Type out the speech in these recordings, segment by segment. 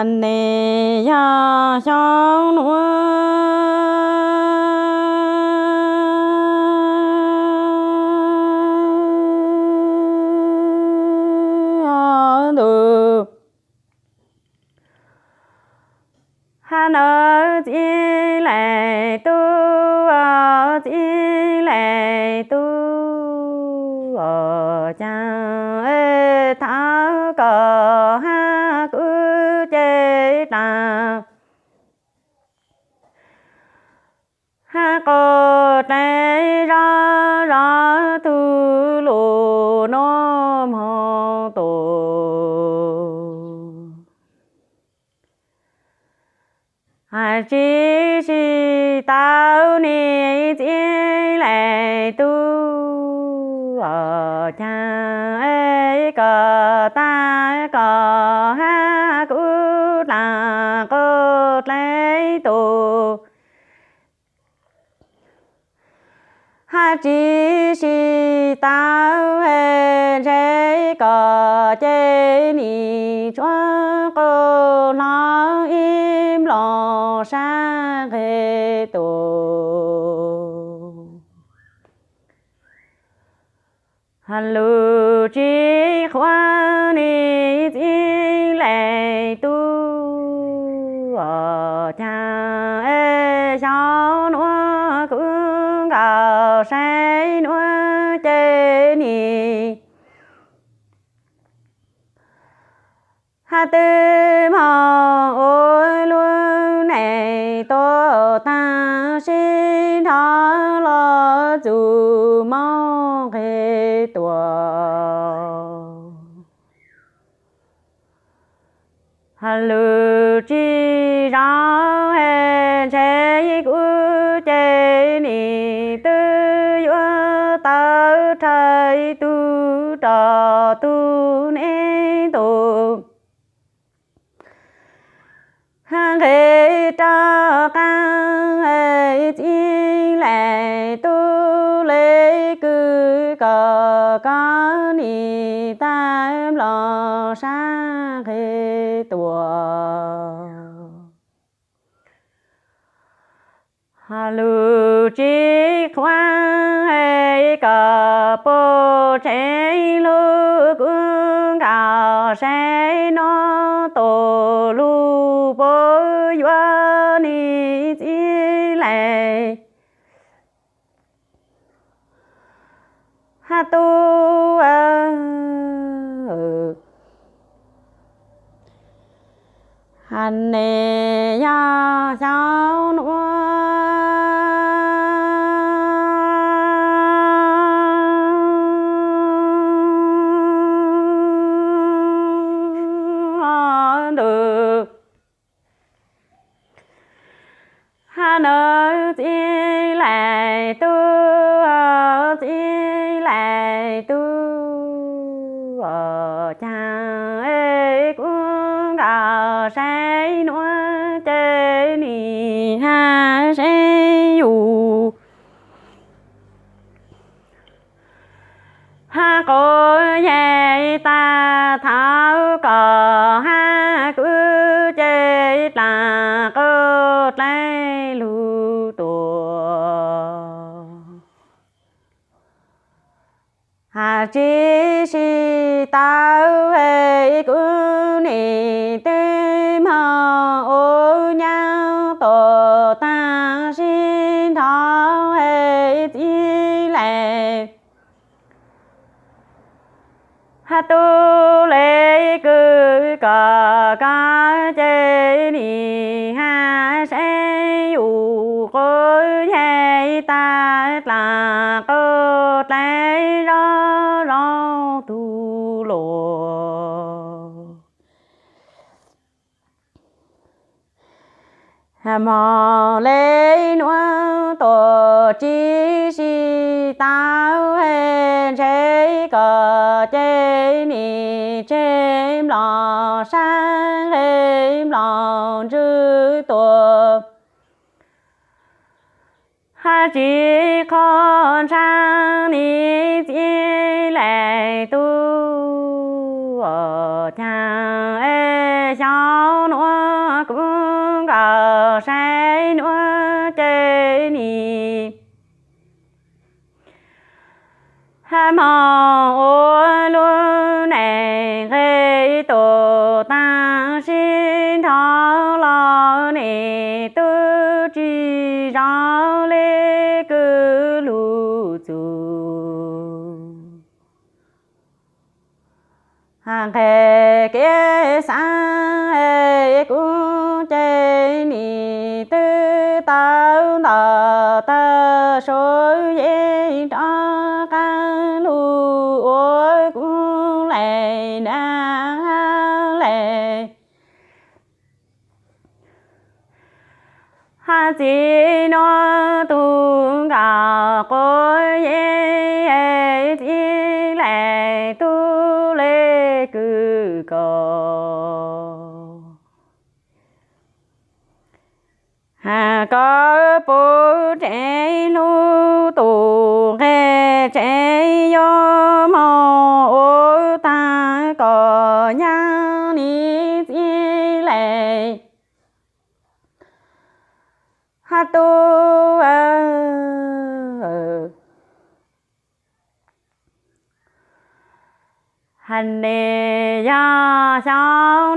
Neb yog xyoo nuav ntuj, hab nawb txiv leej tub, txiv leej tub, caag es thov koj hab kuv cev dlaag hab quaj dleb zov zov tug lug nuav moog tus. Has tsi tsi tau neb txiv leej tub, caag es koj tag koj hab kuv dlaag quaj dleb tus. Has tsi tsi tau es ntshe koj ces neb tsuav quaj hlob ib nplooj sab nqeg tus. Has lug tsi qhuav neb txiv leej tub, caag es xyoo nuav kuv nkaus saib nuav ces neb hab twb moog ua lub neej tuag taag sib nrho los txug mob nqeg tuag. Has lug tsi zoo es ntshe kuv ces neb twb yuav tau rhawv ib tug rog tug neb tus. Hab nqeg rov qaab es txiv leej tub le kws kom koj neb tag nplooj sab nqeg tuag. Has lug tsi qhuav es koj puj tsev lug kuv nkaus saib nuav tus lug puab yuav neb txiv leej hab tub. Has neb yog xyoo nuav ntuj, hab nawb txiv leej tub, txiv leej tub, caag es kuv nkaus saib nuav ces neb hab saib yug hab quas yaig tag, thov koj hab kuv cev dlaag quaj dleb lug tuaj. Has tsi tsi tau es kuv neb twb moog ua nyaab tuag taag sib nrho es txiv leej hab tub le kws kom koj ces neb hab saib yug quas yaig tag, dlaag quaj dleb zov zov tug lug moog le nuav tuaj. Tsi tsi tau es ntshe koj ces neb tseg nplooj sab nqeg nplooj ntswg tuaj. Hab tsi qhov ntshaw neb txiv leej tub, caag es xyoo nuav kuv nkaus saib nuav ces nim hab moog ua lub neej nqe tus taag sib nrho los nim tub tsi zoo le kws lug txug. Nqe kev xaav kuv ces nim twb tau ntau tawg suav yeej rov qaab lug ua kuv le nraag le. Hab txiv nuav tug nkaus quav yeeb, txiv le tub le kws kos. Hab koj puv tsev lug tus nqe tsev yuav moog ua taag kom nyaab nim txiv le hab tub. Hab nim yog xyoo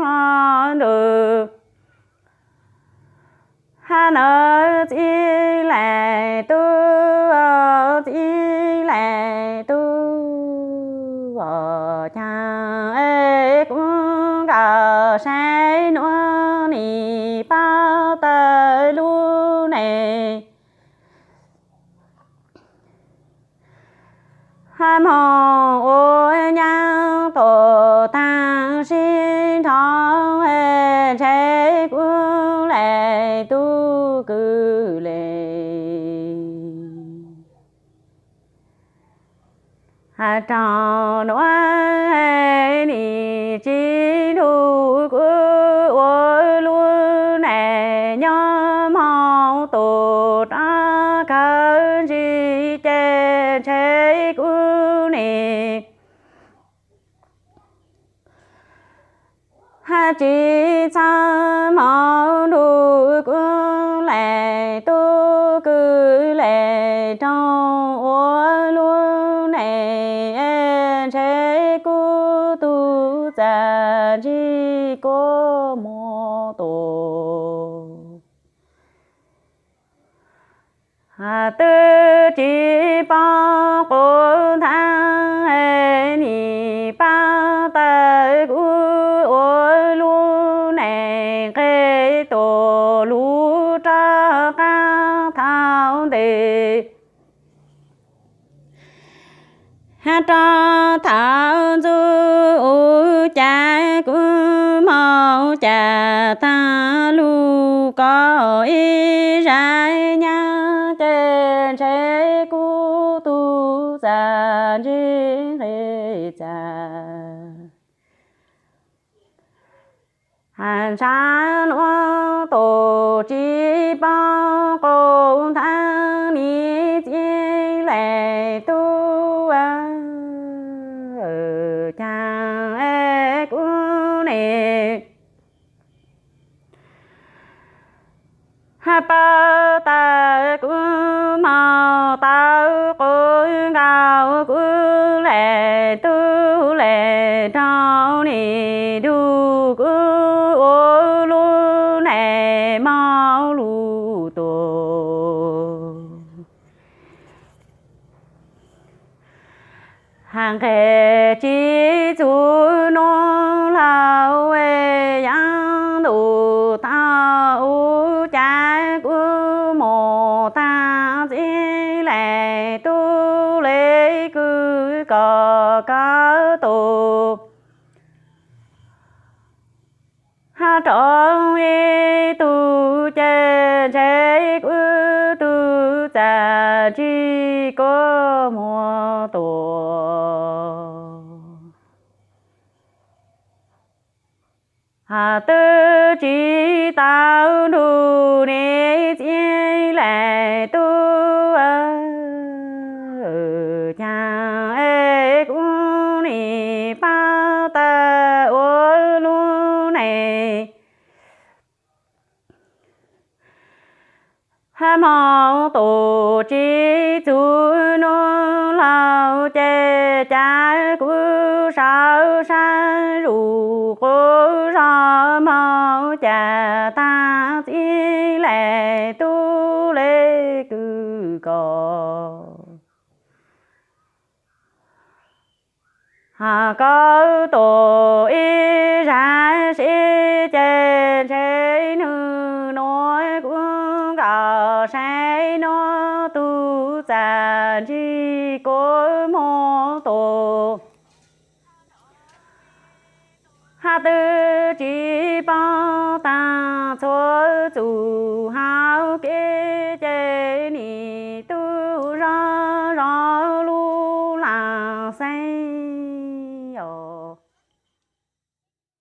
nuav ntug hab nawb txiv le tub, txiv le tub, caag es kuv nkaus saib nuav nim paab tawg lub neej hab moog ua nyaab tus taag sib nrho ntshe kuv le tub kws le. Hab raug nuav nim tsi lug kuv ua lub neej nyob moog tus rov kawg ntsis ces ntshe kuv nim hab tsi txhaj moog nrug kuv le tub kws le raug ua lub neej ntshe kuv tug txaj ntsig kuv moog tus twb tsi poob quv nthaav nim paab tawg kuv ua lub neej nqe tus lug rov qaab thaus ntev hab rov thaus ntxug ua cas kuv moog cas taag lug kom ib zag nyab ces ntshe kuv tug txaj ntsig nqe txag hab ntshaw nuav tus tsi poob quv nthaav nim txiv le tub caag es kuv nim hab paab tawg kuv moog tawg quv nkaus kuv le tub le raug nim nrug kuv ua lub neej moog lug tus hab nqe tsi txug nuav laug yav ntuj thaus ua cas kuv moog taag txiv le tub le kws kom kawg tus hab raug ib tug ces ntshe kuv tug txaj ntsig kuv moog tus hab twb tsi tau nrug nim txiv le Tub caag es kuv nim paub tas ua lub neej hmoov tus tsis txug nub laug ces cas kuv sawv sab zuj qub zog hmoov cas taag txij le tub le kws ko. Koj tuaj ib zag sib ces ntshe nwg nuav kuv nkaus saib nuav tug txaj ntsig kuv moog tuaj hab twb tsis paub taag txhua txuj hauv kev ces nim